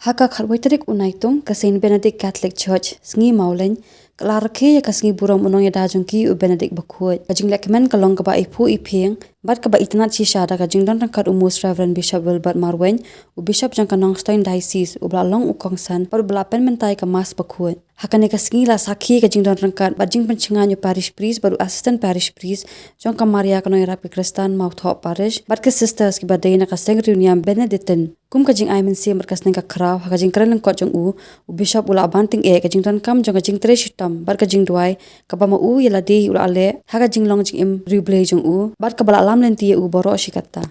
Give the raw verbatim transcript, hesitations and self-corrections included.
Ha ka khatwei tarik u Naitung, ka Saint Benedict Catholic Church, Sngi Mawlein, ka la rakhe ïa ka sngi burom u nongïada jong ki, u Benedict Bakhuid. Ka jinglehkmen ka long kaba iphuh iphieng bad kaba itynnad shisha da ka jingdon ryngkat u Most Reverend Bishop Wilbert Marwein, u Bishop jong ka Nongstoiñ Diocese, uba la long u kongsan bad uba la pynmynta ïa ka Mass Bakhuid. Ha kane ka sngi la sakhi ïa ka jingdon ryngkat bad jingpynshngaiñ u Parish Priest bad u Assistant Parish Priest jong ka Maria Kynnoh Ïarap ki Khristan, Mawthoh Parish, bad ki Sisters kiba dei na ka Seng Riewniam Benedictine. Kum ka jingai mynsiem bad ka sneng ka khraw, ha ka jingkren lyngkot jong u, u Bishop u la ban tyngeh ïa ka jingdonkam jong ka jingtrei shitom bad ka jingduwai kaba ma u ïa lade u la leh ha ka jinglong jingim riewblei jong u bad kaba la lam lynti ïa u baroh shi katta.